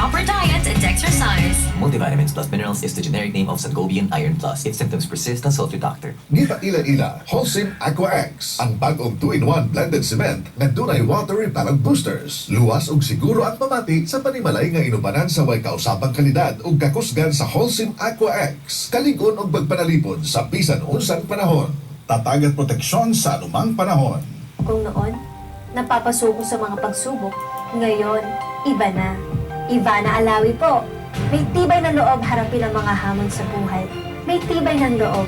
Proper diet and exercise. Multivitamins plus minerals is the generic name of Sangobion Iron Plus. If symptoms persist, consult your doctor. Gipaila-ila, Holcim Aqua X, ang bagong 2-in-1 blended cement nga dunay water repellent boosters. Luwas ug siguro ang pamati sa panimalay nga inubanan sa way kausabang kalidad ug kakusgan sa Holcim Aqua X. Kalig-on og pagpanalipod sa bisan unsang panahon. Tatag at proteksyon sa anumang panahon. Kung noon, napapasuko sa mga pagsubok, ngayon, iba na. Ivana Alawi po. May tibay ng loob harapin ang mga hamon sa buhay. May tibay ng loob.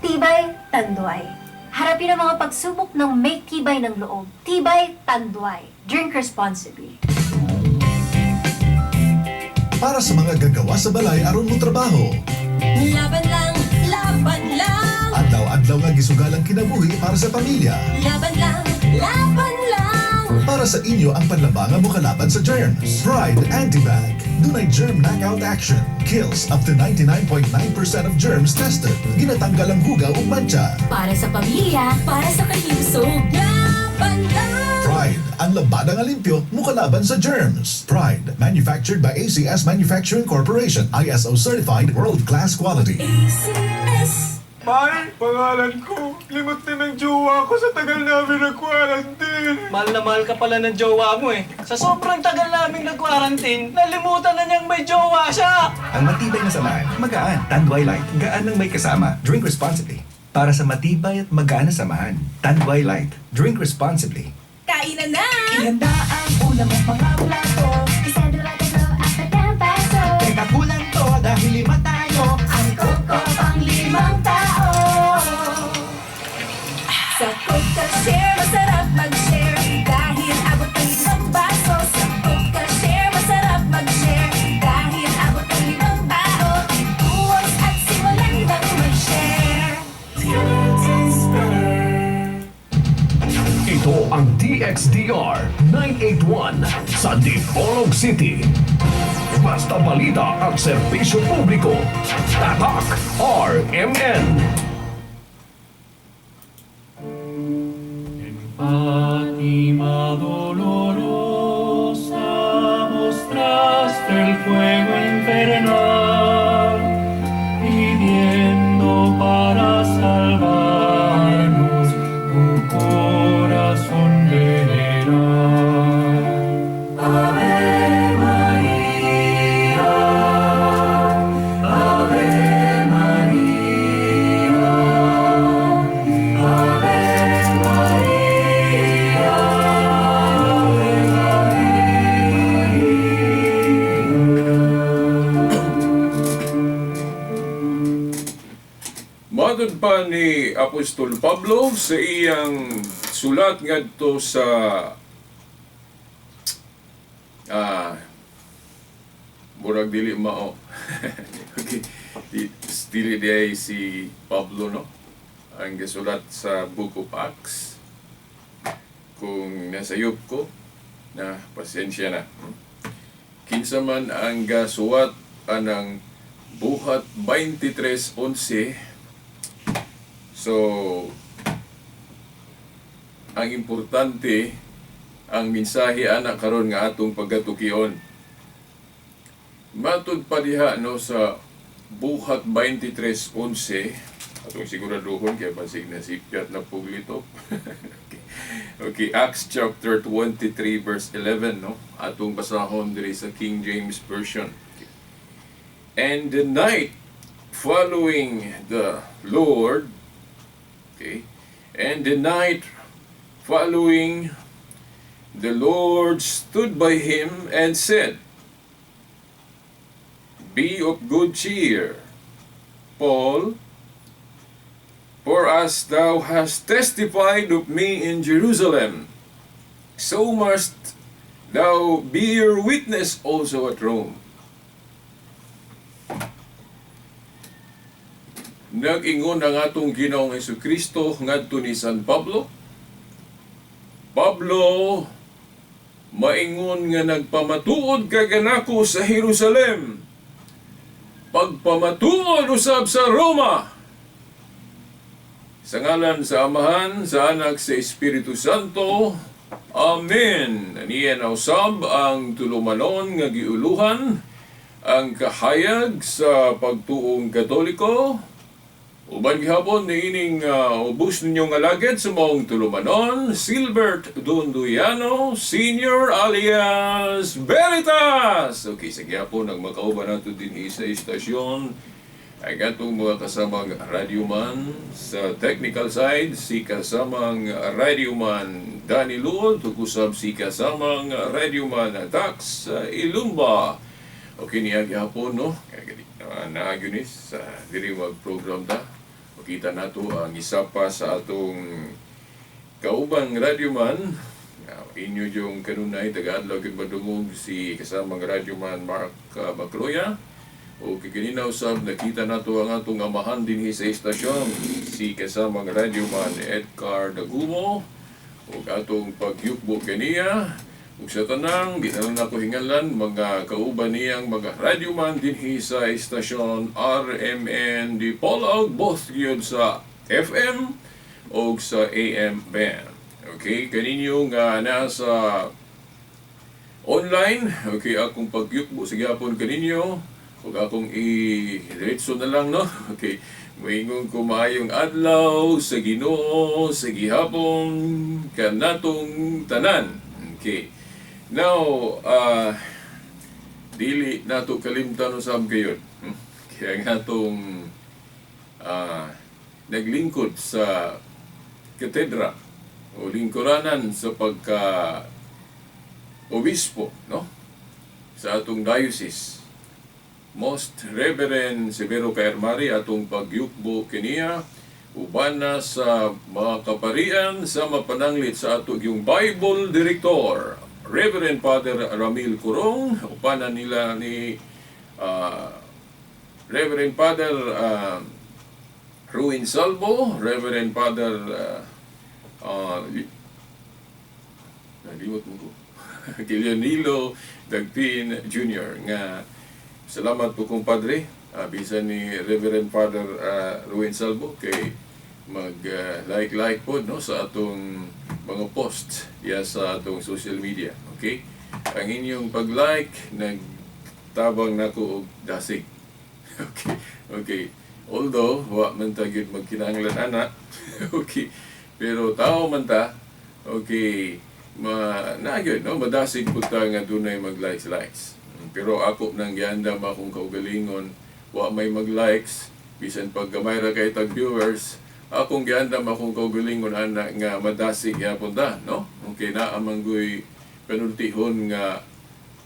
Tibay, Tanduay. Harapin ang mga pagsubok ng may tibay ng loob. Tibay, Tanduay. Drink responsibly. Para sa mga gagawa sa balay aron mo trabaho. Laban lang, laban lang. Adlaw-adlaw nga gisugalang kinabuhi para sa pamilya. Laban lang, laban lang. Para sa inyo ang panlabangan mo kalaban sa germs. Pride Antibac. Dunay germ knockout action. Kills up to 99.9% of germs tested. Ginatanggal ang hugaw ug mantsa. Para sa pamilya, para sa kahimsog. Laban lang. Pride, ang labada nga limpyo mo kalaban sa germs. Pride, manufactured by ACS Manufacturing Corporation. ISO certified world-class quality. ACS. Mahal, pangalan ko. Limot na ng jowa ko sa tagal namin nag-quarantine. Mahal na mahal ka pala ng jowa mo eh. Sa sobrang tagal naming nag-quarantine, nalimutan na niyang may jowa siya! Ang matibay na samahan, magaan. Tanduay Light, gaan ng may kasama. Drink responsibly. Para sa matibay at magaan na samahan, Tanduay Light. Drink responsibly. Kainan na! Ihanda ang ulam at mga plato. Isa, dalawa, tatlo, apat ang paso. Teka, kulang to dahil lima tayo. Ang koko pang limang tao. Sa Coca Share, masarap mag-share. Dahil abot ang limang baso. Sa Coca Share, masarap mag-share. Dahil abot ang limang tao. Ituos at simulan ng mag-share. Ito ang DXDR 981 sa Dipolog City. Basta balita at serbisyo publiko. Tatak RMN. Fátima dolorosa, mostraste el fuego infernal, pidiendo para salvarnos tu corazón general. Ave María, Ave María, Ave María, Ave. Matod pa ni Apostol Pablo sa iyang sulat ngadto sa murag dili mao. Okay. Dili diay si Pablo, no, ang gisulat sa Book of Acts. Kung nasayop ko na, pasensya na. Kinsa man ang gasuwat anang Buhat 23:11. So, ang importante, ang mensahe ana karon nga atong pagkatukion. Matud pa diha, no, sa Buhat 23:11, atong siguraduhon kay basig na sipyat na puglito. Okay, Acts chapter 23 verse 11, no. Atong basahon diri sa King James Version. Okay. And the night following the Lord, okay, and the night following the Lord stood by him and said, "Be of good cheer, Paul, for as thou hast testified of me in Jerusalem, so must thou bear witness also at Rome." Nag-ingon ang atong Ginoong Kristo ngadto ni San Pablo, "Pablo, maingon nga nagpamatuod ka kanako sa Jerusalem, pagpamatuod usab sa Roma." Sa ngalan sa Amahan, sa Anak, sa Espiritu Santo. Amen. Aniya na usab ang tulumanon nga giuluhan ang kahayag sa pagtuong Katoliko. Uban gihapon niining ubos ninyong alagad sa maong tulumanon, Silbert Dunduyano Senior alias Veritas. Okay, sa gihapon ang makauban nato din sa istasyon ay atong mga kasamang radyoman sa technical side, si kasamang radyoman Danny Luod, ug usab si kasamang radyoman Tax Ilumba. Okay niya gihapon, no? Naa gyud ni sa diri mag-program ta. Makita nato ang isa pa sa atong kaubang radyoman. Inyo yung kanunay taga-adlaw gyud madungog si kasamang radyoman Mark Bacroya. O ganina usab nakita nato ang atong amahan dinhi sa istasyon, si kasamang radyoman Edgar Dagumo, ug atong pagyukbo kaniya ug sa tanang di na lang nako hingalan mga kauban niyang mga radyoman dinhi sa istasyon RMN Dipolog, both gyud sa FM o sa AM band. Okay, kaninyo nga nasa online, okay, akong pagyukbo sa gyapon kaninyo ug akong i-diretso na lang, no? Okay. Moingon ko maayong adlaw sa Ginoo sa gihapon kanatong tanan. Okay. Now, dili nato kalimtan usab gayon. Kaya nga atong naglingkod sa katedra o lingkuranan sa pagka obispo, no? Sa atong diocese. Most Reverend Severo Kaermari, atong pagyukbo kiniya uban na sa mga kaparian sa mapananglit sa ato yung Bible Director Reverend Father Ramil Curong, uban na nila ni Reverend Father Ruin Salvo, Reverend Father nalimot mo ko, Leonilo Dagpin Jr. Nga salamat po, kumpadre, bisan ni Reverend Father Ruin Salvo kay mag like like po, no, sa atong mga post ya sa atong social media. Okay? Ang inyong pag-like nagtabang nako og dasig. Okay. Okay. Although wa man ta gyud magkinahanglan ana. Okay. Pero tao man ta. Okay. Ma na gyud, no, madasig pud ta nga dunay mag-likes likes. Pero ako nang giandam akong kaugalingon, wa may mag-likes bisan pag gamay ra kay tag viewers, akong giandam akong kaugalingon ana nga madasig gyapon ta, no? Okay, naa man guy panultihon nga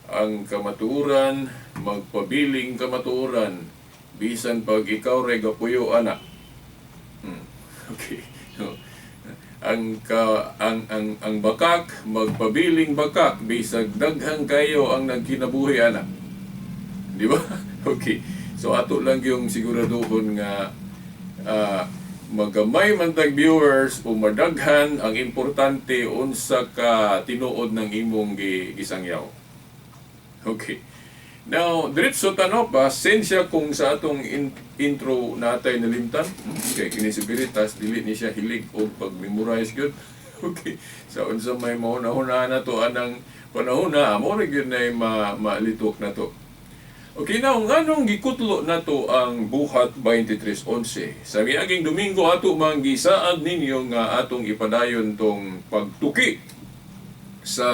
ang kamatuoran magpabiling kamatuoran bisan pag ikaw ray gapuyo ana. Okay. No. Ang ka, ang bakak magpabiling bakak bisag daghang kayo ang nagkinabuhi ana. Di ba? Okay. So ato lang yung siguraduhon nga magamay man tag viewers o madaghan, ang importante unsa ka tinuod ng imong gisangyaw. Okay. Now, diretso tano pa, sensya kung sa atong intro natay nalimtan. Okay, kini si Veritas, dili ni siya hilig og pag-memorize gyud. Okay. Sa unsa may mahuna-huna na to anang panahon na, amo ra gyud nay malitok na to. Okay, now, nganong gikutlo na to ang Buhat 23:11? Sa miaging Domingo ato mang gisaad ninyo nga atong ipadayon tong pagtuki sa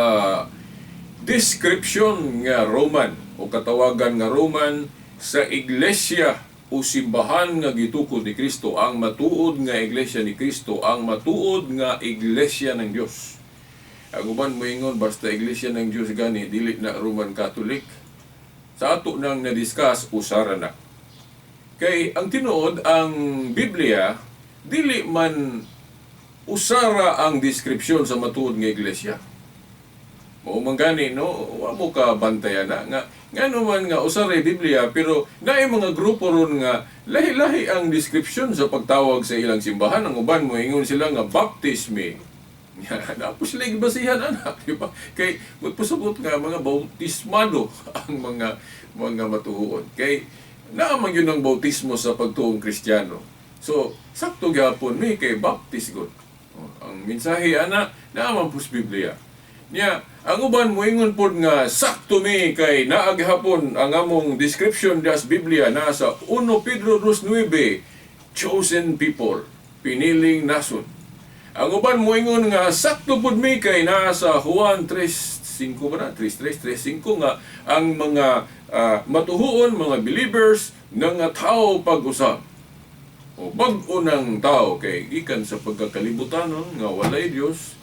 description nga Roman o katawagan nga Roman sa iglesia o simbahan nga gitukod ni Kristo, ang matuod nga iglesia ni Kristo, ang matuod nga iglesia ng Dios. Ang uban moingon basta iglesia ng Dios gani dili na Roman Catholic. Sa ato nang na-discuss, usara na. Kay ang tinuod ang Biblia dili man usara ang description sa matuod nga iglesia. Mao man gani, no, wa mo ka bantayan na nga ngano man nga usara Biblia pero naay mga grupo ron nga lahi-lahi ang description sa pagtawag sa ilang simbahan. Ang uban moingon sila nga Baptist me. Napos sila gibasihan ana, di ba? Kay pasabot nga mga bautismado ang mga matuhuon. Kay naa man yun ang bautismo sa pagtuong Kristiyano. So sakto gyapon mi kay Baptist gud. Ang mensahe ana naa man pus Biblia. Nya, ang uban moingon pod nga sakto mi kay naa gihapon ang among description das Biblia nasa 1 Pedro 2:9, chosen people, piniling nasod. Ang uban moingon nga sakto pud mi kay naa sa Juan 3:5 ba na? 3:3, 3:5 nga ang mga matuhuon, mga believers nga tao pag-usab. O bag-o ng tao kay gikan sa pagkakalibutanon nga walay Dios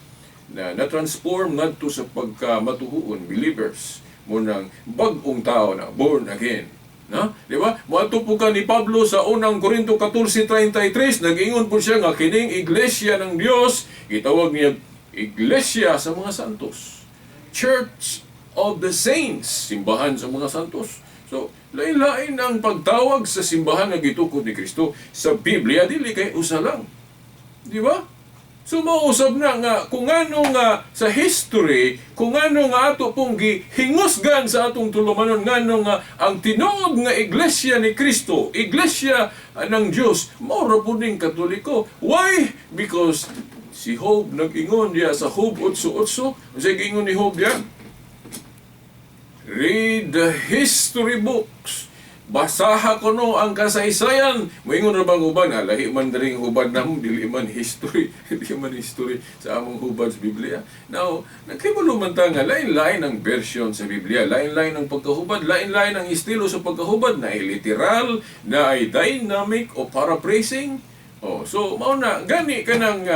na na-transform ngadto sa pagkamatuhuon, believers mo nang bag-ong tao na born again. No? Di ba? Moadto po ka ni Pablo sa unang Korinto 14:33, nag-ingon po siya nga kining iglesia ng Dios, gitawag niya iglesia sa mga santos. Church of the Saints, simbahan sa mga santos. So, lain-lain ang pagtawag sa simbahan nga gitukod ni Kristo sa Biblia, dili kay usa lang. Di ba? So mausab na nga kung ano nga sa history, kung ano nga ato pong gihingusgan sa atong tulumanon, ngano nga ang tinuod nga iglesia ni Kristo, iglesia ng Dios, mao ra pud ning Katoliko. Why? Because si Job nag-ingon diya sa Job 8:8. Unsay giingon ni Job diya? Read the history books. Basaha kuno ang kasaysayan. Moingon ra bang uban, lahi man diring hubad namo, dili man history, dili man history sa among hubad sa Biblia. Now, nagkahibalo man ta nga lain-lain ang version sa Biblia, lain-lain ang pagkahubad, lain-lain ang estilo sa pagkahubad, na ay literal, na ay dynamic o paraphrasing. Oh, so mao na gani kanang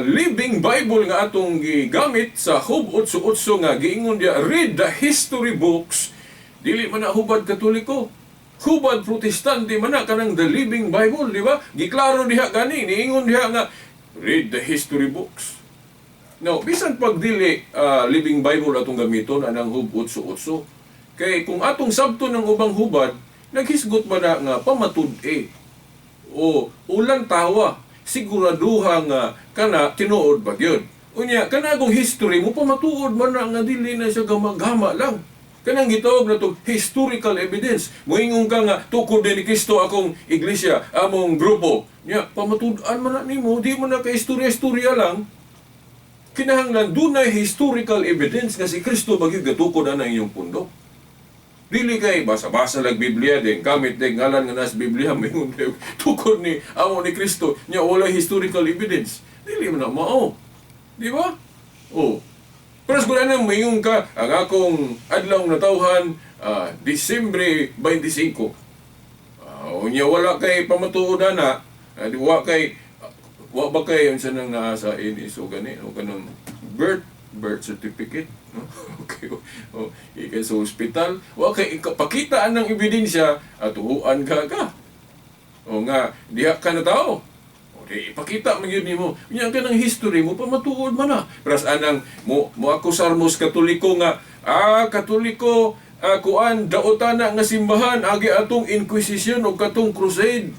Living Bible nga atong gigamit sa Job 8:8 nga giingon diya, read the history books. Dili man na hubad Katoliko. Hubad Protestante man na kanang the Living Bible, di ba? Giklaro diha gani, niingon diha nga read the history books. Now, bisan pag dili Living Bible atong gamiton anang Job 8:8. Kay kung atong sabton ng ubang hubad, naghisgot ba na nga pamatud-e o ulang tawa, siguraduha nga kana tinuod ba gyud. Unya kana akong history mo pamatuod man na nga dili na siya gama-gama lang. Kanang gitawag na to historical evidence. Moingon ka nga tukod din ni Kristo akong iglesia, among grupo. Nya pamatud-an man na nimo, di mo na ka istorya-istorya lang. Kinahanglan dunay historical evidence nga si Kristo ba gyud gatukod ana inyong pundo. Dili kay basa-basa lang Biblia din, gamit din ngalan nga nas Biblia, moingon kayo, tukod ni amo ni Kristo, nya wala historical evidence. Dili man na mao. Di ba? Oh. Pero siguro na moingon ka, ang akong adlaw natawhan, Disyembre 25. Unya wala kay pamatuod na, di wa kay wa ba kay unsa nang naa sa NSO gani o kanang birth certificate, no? Okay, o ikay sa ospital, wa kay ikapakitaan ng ebidensya at tuhuan ka ka. O nga diha ka na tao. O di ipakita man gyud nimo. Unya ka ng history mo pamatuod man na. Pero anang mo mo akusar mo sa Katoliko nga Katoliko, kuan daotan na nga simbahan agi atong inquisition o katong crusade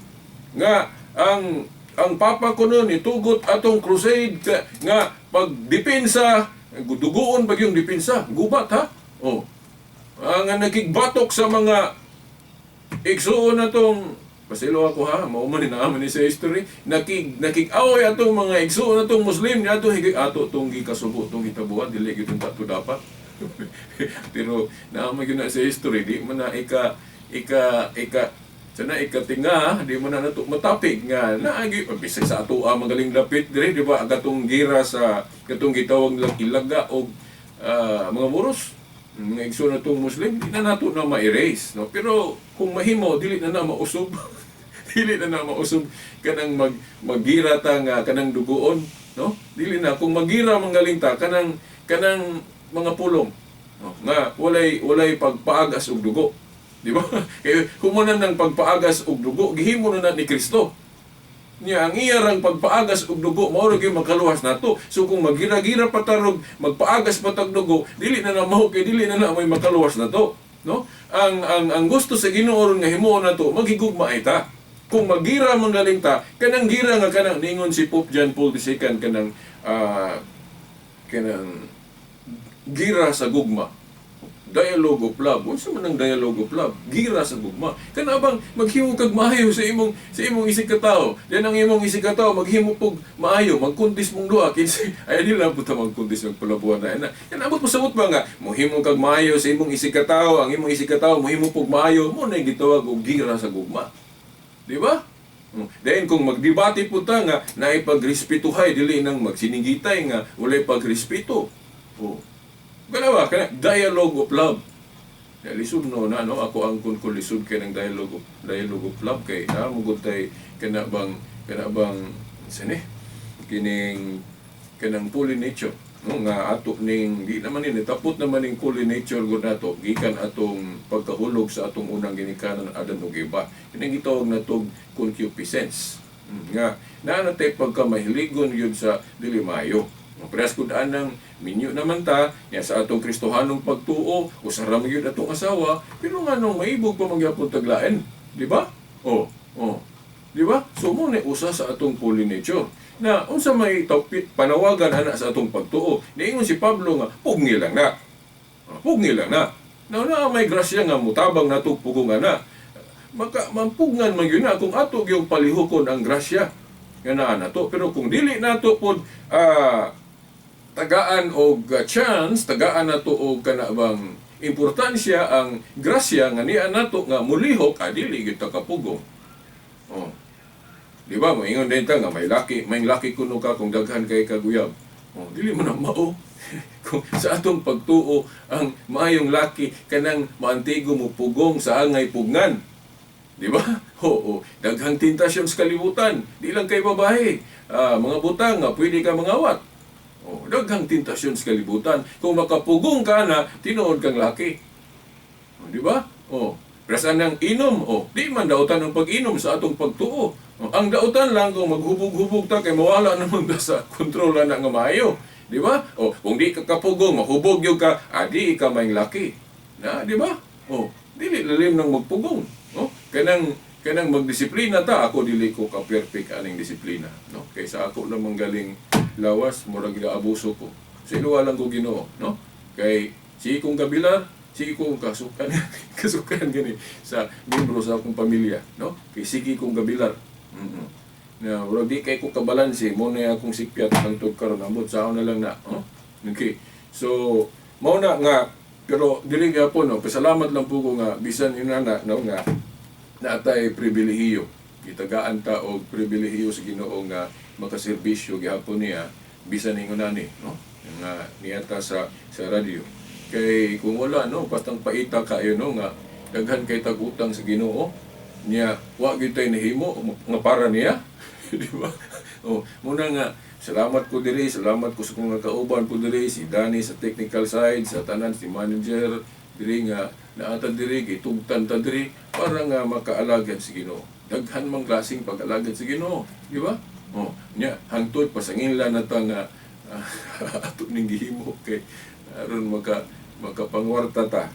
nga ang papa kuno nitugot atong crusade nga pagdepensa duguon pag yung depensa gubat ha. Oh, nga nakigbatok sa mga igsuon natong, pasilo ako ha, mao man ni naaman ni sa history, nakig-away atong mga igsuon natong Muslim ni ato higit ato tong gikasubo tong hitabuan, dili gyud ato dapat. Pero naaman gyud na sa history, di man na ika ika ika sana ikatinga, di man na nato matapig nga naagi bisag sa ato ang magaling dapit dire, di ba, katong gira sa katong gitawag nilang ilaga og mga Moros, mga igsoon natong Muslim, di na nato na ma-erase, no? Pero kung mahimo, dili na na mausog, dili na na mausog kanang maggira ta nga kanang dugoon, no? Dili na kung magira manggaling ta kanang kanang mga pulong, no? Nga walay pagpaagas og dugo. Di ba? Kay humunan ng pagpaagas og dugo, gihimo na na ni Kristo. Nya ang iya rang pagpaagas og dugo mao ra gyud makaluwas nato. So kung magira-gira pa tarog, magpaagas pa tag dugo, dili na na mao kay dili na na may makaluwas nato, no? Ang gusto sa Ginoo ron nga himuon nato, maghigugma ay ta. Kung magira man galing ta, kanang gira nga kanang ningon si Pope John Paul II kanang kanang gira sa gugma. Dialogue of love. Unsa man ang dialogue of love? Gira sa gugma. Kana bang maghimo kag maayo sa imong isig katawo. Then ang imong isig katawo maghimo pog maayo, magkuntis mong duha kinsa ay di lang puta magkuntis, magpalabuan na na. Kana abot pasabot ba nga mohimo kag maayo sa imong isig katawo, ang imong isig katawo mohimo pog maayo, mo na gitawag og gira sa gugma. Di ba? Then kung magdebate po ta nga naay pagrespetuhay, dili nang magsiningitay nga walay pagrespeto. Oh. Kana ba? Kana dialogue of love. Ya, lisod no na, no, ako ang kun ko lisod kay ng dialogue of love kay na mo gud tay kana bang sini kining kanang holy nature, no, nga ato ning di naman ni tapot naman ning holy nature gud nato gikan atong pagkahulog sa atong unang ginikanan, Adan ug Eva. Kining gitawag natog concupiscence, nga naa na tay pagka mahiligon gyud sa dili maayo. Parehas gud anang minyo naman ta niya sa atong Kristohanong pagtuo, usa ra man gyud atong asawa, pero nganong maibog pa man gyapon taglain, di ba? Oh. Di ba? So mo ni usa sa atong holy nature. Na unsa may panawagan ana sa atong pagtuo. Niingon si Pablo nga pugni lang na. Ah, pugni lang na. Na na may grasya nga mutabang nato pugong ana. Maka mampugnan man yun na kung ato gyung palihukon ang grasya nga naa nato. Pero kung dili nato pod tagaan og chance, tagaan nato og kana bang importansya ang grasya nga niya nato nga mulihok, dili gyud ta kapugong. Oh. Di ba? Moingon din ta nga may laki kuno ka kung daghan kay kaguyab. Oh, dili mo na mao. Kung sa atong pagtuo, ang maayong laki kanang maantigo mo pugong sa angay pugnan. Di ba? Oo, daghang tentasyon sa kalibutan. Di lang kay babae. Ah, mga butang nga pwede ka mangawat. Oh, daghang tentasyon sa kalibutan. Kung makapugong ka na, tinuod kang laki. Oh, di ba? Oh, Prasan ng inom, oh, di man dautan ang pag-inom sa atong pagtuo. Oh, ang dautan lang kung maghubog-hubog ta kay mawala naman ta sa kontrol na nga maayo. Di ba? Oh, kung di ka kapugong, mahubog gyud ka, adi ka maing laki. Na, di ba? Oh, dili lalim ng magpugong. Oh, kanang kanang magdisiplina ta, ako dili ko ka perfect aning disiplina, no? Kaysa ako lamang galing lawas, murag abuso ko. Sa iluwa lang ko Ginoo, no? Kay sige kong kabilar, sige kong kasukan, kasukan gani sa membro sa akong pamilya, no? Kay sige kong kabilar. Na murag di kay ko kabalanse, mo na akong sikpyat hangtod karon, ambot sa na lang na, no? Okay. So, mao na nga pero dili gyapon, no, pasalamat lang po ko nga bisan inana, no, nga naatay pribilehiyo. Gitagaan ta og pribilehiyo sa Ginoo nga makaserbisyo gihapon niya bisan ingon ani, no, nga niyata sa radyo. Kay kung wala, no, pastang paita kayo, no, nga daghan kay tag-utang sa Ginoo niya, wa gyud tay nahimo nga para niya, di ba? Oh, muna nga salamat ko diri, salamat ko sa kong mga kauban ko diri, si Danny sa technical side, sa tanan, si manager diri nga naata diri, gitugtan ta diri para nga makaalagad sa Ginoo. Daghan mang klaseng pag-alagad sa Ginoo, di ba? Oh, nya hangtod pasanginla na ta nga ato ning gihimo kay aron makapangwarta ta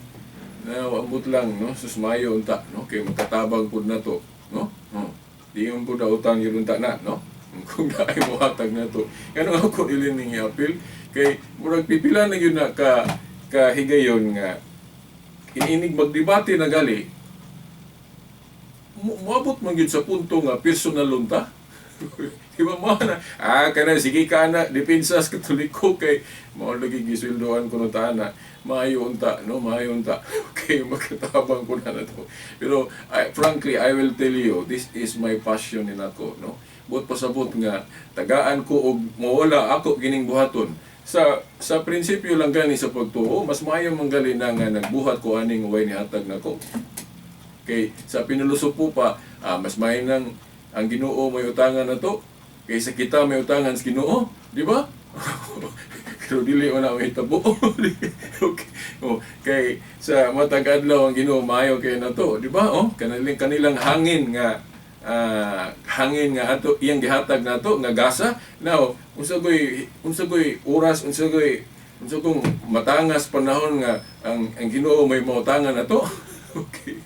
na ambot lang, no, susmayo unta, no, kay makatabang pud na to, no. Oh, di man pud utang yun unta na, no, kung naay mohatag na to. Ngano ako ilin ning apil kay murag pipila na gyud na ka kahigayon nga ininig magdebate na gali moabot man gyud sa punto nga personal unta. Di ba mo na kana sige ka na depensa sa Katoliko kay mao lagi gisweldohan ko ta na maayo unta, no, maayo unta kay makatabang ko na na to. Pero frankly, I will tell you, this is my passion ni nako, no. But pasabot nga tagaan ko og mawala ako gining buhaton sa prinsipyo lang gani sa pagtuo, mas maayo man gali na nga nagbuhat ko aning way nihatag nako kay sa pinulosopo pa, mas maayo nang ang Ginoo may utangan na to kaysa kita may utangan sa Ginoo, di ba? Pero dili mo na mahitabo. Okay. Oh, kay sa matag adlaw ang Ginoo maayo kay na to, di ba? Oh, kanilang kanilang hangin nga hangin nga ato iyang gihatag nato nga gasa. Now, unsa goy oras, unsa kong matangas panahon nga ang Ginoo may mautangan nato? Okay.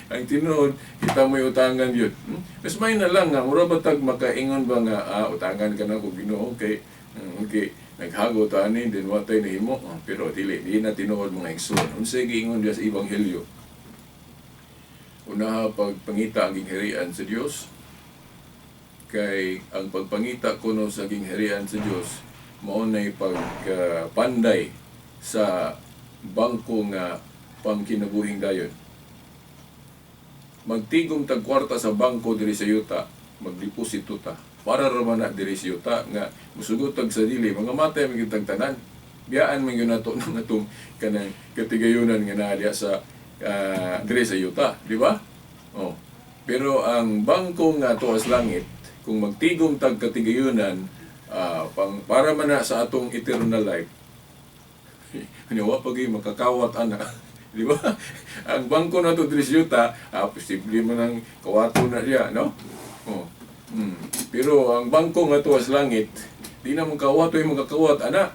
Ang tinuod, kita may utangan yun. Mas may na lang nga, mura ba tag makaingon ba nga, utangan ka na ko Ginoo, okay. Okay. Naghago ta ani din wa tay nahimo. Oh, pero dili di na tinuod, mga igsoon. Unsay giingon diya sa Ebanghelyo? Unaha pagpangita ang gingharian sa Dios, kay ang pagpangita kuno sa gingharian sa Dios mao nay pagpanday sa bangko nga pangkinabuhing dayon. Magtigom tag kwarta sa bangko diri sa yuta, magdeposito ta. Para ra man na diri sa yuta nga musugot tag sa dili, mga matay man gyud tag tanan. Biyaan man gyud nato ng atong kanang katigayunan nga naa diha sa diri sa yuta, di ba? Oh. Pero ang bangko nga tuas langit, kung magtigom tag katigayunan pang para man na sa atong eternal life, wa pa gyud makakawat ana. Di ba? Ang bangko na to diri sa yuta, posible man ang kawato na siya, no? Oh. Pero ang bangko nga tuwas langit, di na makawat o makakawat ana.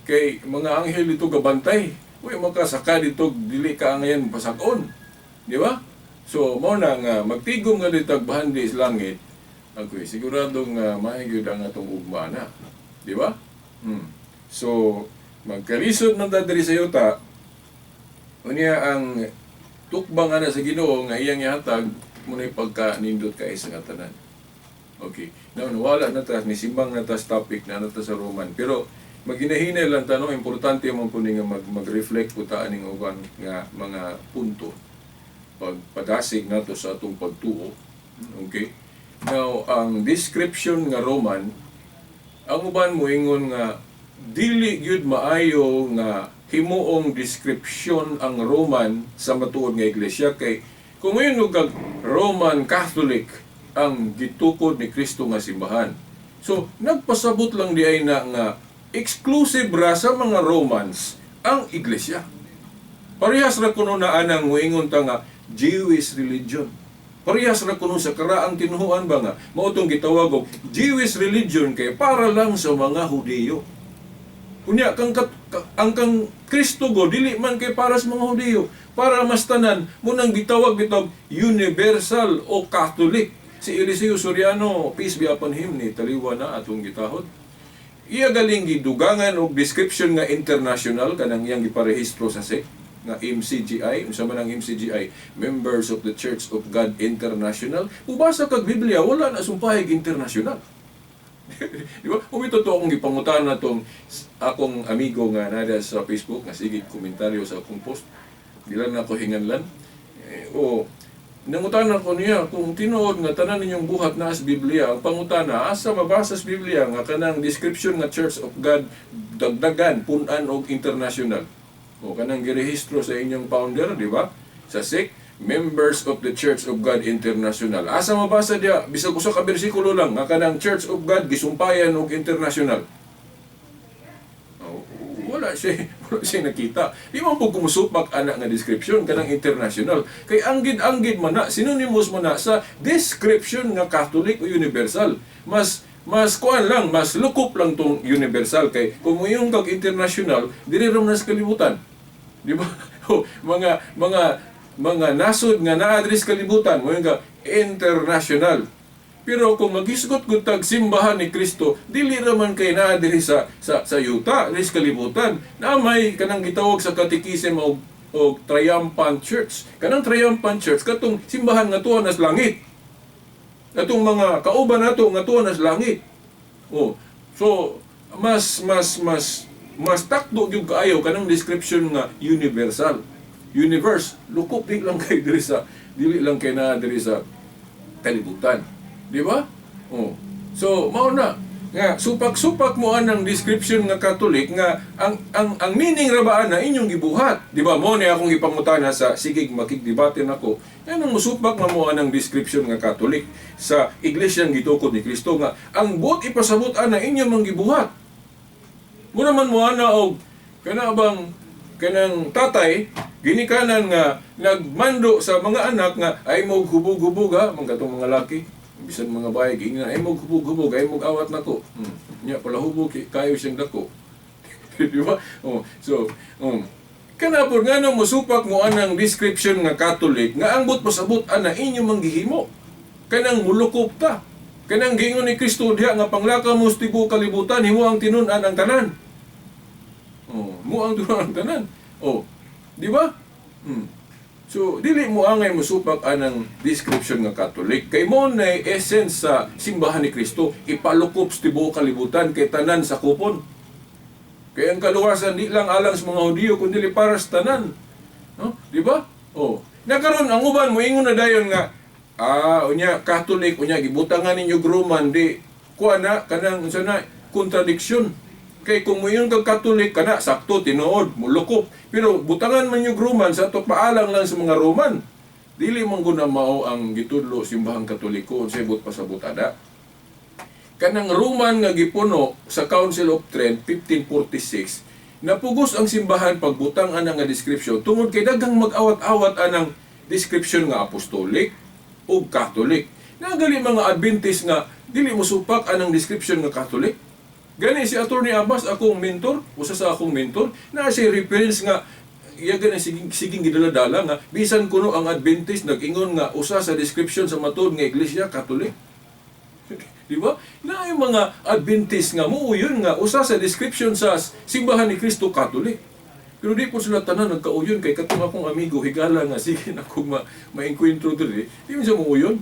Kay mga anghel dito gabantay. Uy, makasaka dito dili ka ngayon pasakon. Di ba? So, mao na nga magtigom nga ditag bahandi sa langit, ako'y sigurado nga maayo gyud ang atong ugma na. Di ba? So, magkalisod man ta diri sa yuta, unya ang tukbang ana sa Ginoo nga iyang ihatag muna'y pagka nindot kay sa tanan. Okay. Now, nawala na ta, nisimbang na ta sa topic na ta sa Roman. Pero maginahinay lang ta, no? Importante man po ni nga mag-reflect po ta aning uban nga mga punto pagpadasig nato sa atong pagtuo. Okay. Now, ang description nga Roman, ang uban moingon nga dili gyud maayo nga himuong description ang Roman sa matuod nga iglesia, kay kung ngayon kag Roman Catholic ang gitukod ni Kristo nga simbahan. So, nagpasabot lang di ay na nga exclusive ra sa mga Romans ang iglesia. Parehas ra kuno na anang moingon ta nga Jewish religion. Parehas ra kuno sa karaang tinuhuan ba nga mao tong gitawag og Jewish religion kay para lang sa mga Hudiyo. Unya kang ang kang Kristo go dili man kay para sa mga Hudiyo, para mas tanan mo nang gitawag bitog universal o Catholic. Si Eliseo Soriano, peace be upon him, ni taliwa na atong gitahod. Iya galing gidugangan og description nga international kanang iyang giparehistro sa SEC nga MCGI. Unsa man ang MCGI? Members of the Church of God International. Mubasa kag Biblia, wala na sumpahig international. Di ba? Kung ito to akong gipangutan na tong akong amigo nga nada sa Facebook nga sige komentaryo sa akong post. Di lang na ako hinganlan. O nangutan ako niya kung tinuod nga tanan ninyong buhat na sa Biblia, ang pangutana asa mabasa sa Biblia nga kanang description nga Church of God dagdagan pun-an og international. O kanang girehistro sa inyong founder, di ba? Sa SEC, Members of the Church of God International. Asa mabasa diya bisag usa ka bersikulo lang nga kanang Church of God gisumpayan og international? Oh, wala siya nakita. Di man po kumusupak ana nga description kanang international. Kay anggid-anggid man na, synonymous man na sa description nga Catholic o universal. Mas mas kuan lang, mas lukop lang tong universal kay kung moingon kag international, dili ra man sa kalibutan. Di ba? Oh, mga nasod nga naa diri sa kalibutan, moingon ka international. Pero kung magisgot gud tag simbahan ni Kristo, dili ra man kay naa diri sa yuta, diri sa kalibutan. Na may kanang gitawag sa katekism og triumphant church. Kanang triumphant church katong simbahan nga tuwa nas langit. Katong mga kauban nato nga tuwa nas langit. Oh. So mas mas mas mas takdo gyud kaayo kanang description nga universal. Universe, lukop di lang kay diri sa dili lang kay naa diri sa kalibutan. Di ba? Oh. So, mao na nga supak-supak mo anang description nga Catholic nga ang meaning ra ba ana inyong gibuhat. Di ba? Mo ni akong gipangutana sa sigig makigdebate nako. Anong musupak man mo anang description nga Catholic sa iglesia gitukod ni Kristo nga ang buot ipasabot ana inyo mang gibuhat. Muna man mo ana og kana bang kanang tatay ginikanan nga nagmando sa mga anak nga ay mo hubog-hubog ha, mga katong mga laki bisan mga bahay giingnan ay mo hubog-hubog, ay mo awat nako. Nya pala hubog kayo siyang dako. Di ba? Oh, so kana pod ngano mosupak mo anang description nga Catholic nga ang buot pasabot ana inyo mang gihimo kanang mulukop ta. Kanang giingon ni Kristo diha nga panglakaw mo sa tibuok kalibutan, himo ang tinun-an ang tanan. Oh, mo ang tinun-an ang tanan. Oh, di ba? So, dili mo angay mosupak anang description nga Catholic. Kay mo na essence sa simbahan ni Kristo, ipalukop sa tibuok kalibutan kay tanan sa kupon. Kay ang kaluwasan di lang alang sa mga Hudiyo kundi para sa tanan. No? Di ba? Oh. Nakaron ang uban moingon na dayon nga unya Catholic unya gibutangan ninyo Roman di kuha na kanang unsa na kontradiksyon. Kay kung moingon kag Catholic kana sakto tinuod mulukop, pero butangan man yung Roman sa ato paalang lang sa mga Roman. Dili man gud na mao ang gitudlo simbahang Katoliko unsay but pasabot ana. Kanang Roman nga gipuno sa Council of Trent 1546, napugos ang simbahan pagbutang ana nga description tungod kay daghang mag-awat-awat anang description nga apostolic ug Catholic. Nagali mga Adventist nga dili mo supak anang description nga Catholic. Gani si Attorney Abbas, akong mentor, usa sa akong mentor, naa siya reference nga iya gani siging gidala-dala nga bisan kuno ang Adventist nag-ingon nga usa sa description sa matuod nga iglesia Catholic. Di ba? Na yung mga Adventist nga muuyon nga usa sa description sa simbahan ni Kristo Catholic. Pero di po sila tanan nagkauyon kay katong akong amigo higala nga sige na kung maengkwentro diri, di man siya muuyon.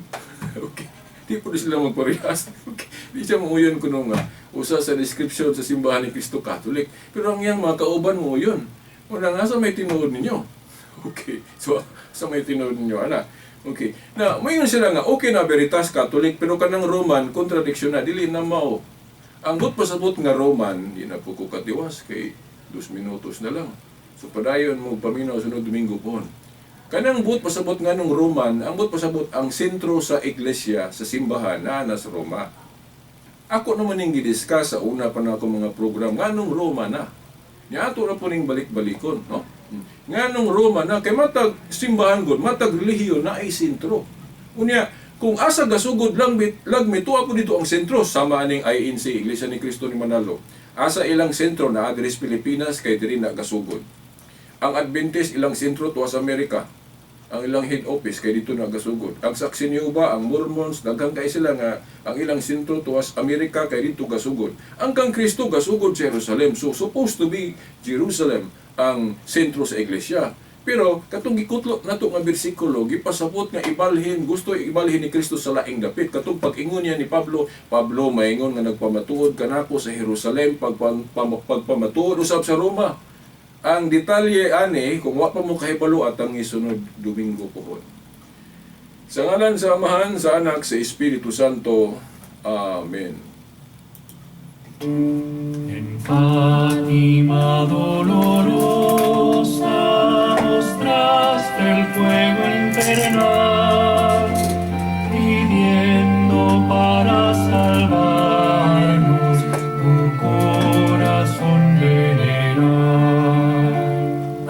Okay. Di po sila magparehas. Okay. Di siya muuyon kuno nga usa sa description sa simbahan ni Kristo Catholic. Pero ang iyang mga kauban muuyon. Una nga sa may tinuod ninyo. Okay. So sa may tinuod ninyo ana. Okay. Na mayon sila nga okay na Veritas Catholic pero kanang Roman contradiction na dili na mao. Ang but pasabot nga Roman di na po ko katiwas kay 2 minutos na lang. So padayon mo paminaw sunod Domingo pohon. Kanang but pasabot nga nung Roman, ang but pasabot ang sentro sa iglesia sa simbahan na sa Roma. Ako naman ning gidiscuss sa una pa na ako mga program nganong Roma na. Nya ato ra po ning balik-balikon, no? Nganong Roma na kay matag simbahan gud, matag relihiyon na ay sentro. Unya, kung asa gasugod lang mituwa po dito ang sentro sama aning INC, Iglesia ni Cristo ni Manalo. Asa ilang sentro na adres Pilipinas kay diri na gasugod. Ang Adventist ilang sentro tuwa sa Amerika. Ang ilang head office kay dito na gasugod. Ang Saksi ni Jehovah, ang Mormons, daghan kay sila nga ang ilang sentro tuwas Amerika kay dito gasugod. Ang kang Kristo gasugod sa Jerusalem. So supposed to be Jerusalem ang sentro sa iglesia. Pero katong gikutlo nato nga bersikulo gipasabot nga ibalhin, gusto ibalhin ni Kristo sa laing dapit. Katong pag-ingon niya ni Pablo, Pablo maingon nga nagpamatuod kanako sa Jerusalem, pagpamatuod usab sa Roma. Ang detalye ani kung wa pa mo kahibalo at ang isunod Domingo pohon. Sa ngalan sa Amahan, sa Anak, sa Espiritu Santo. Amen. En Fátima dolorosa mostraste el fuego infernal, pidiendo para salvarnos tu corazón veneral.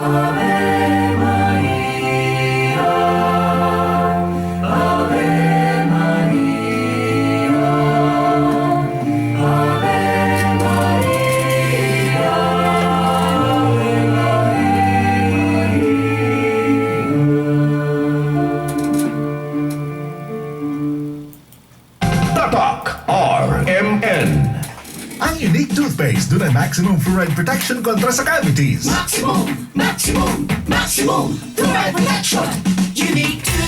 Ave Maria, Ave Maria, Ave Maria, Ave Maria. Tatak RMN. Ang unique toothpaste dunay maximum fluoride protection kontra sa cavities. Maximum, maximum, maximum fluoride protection. Unique.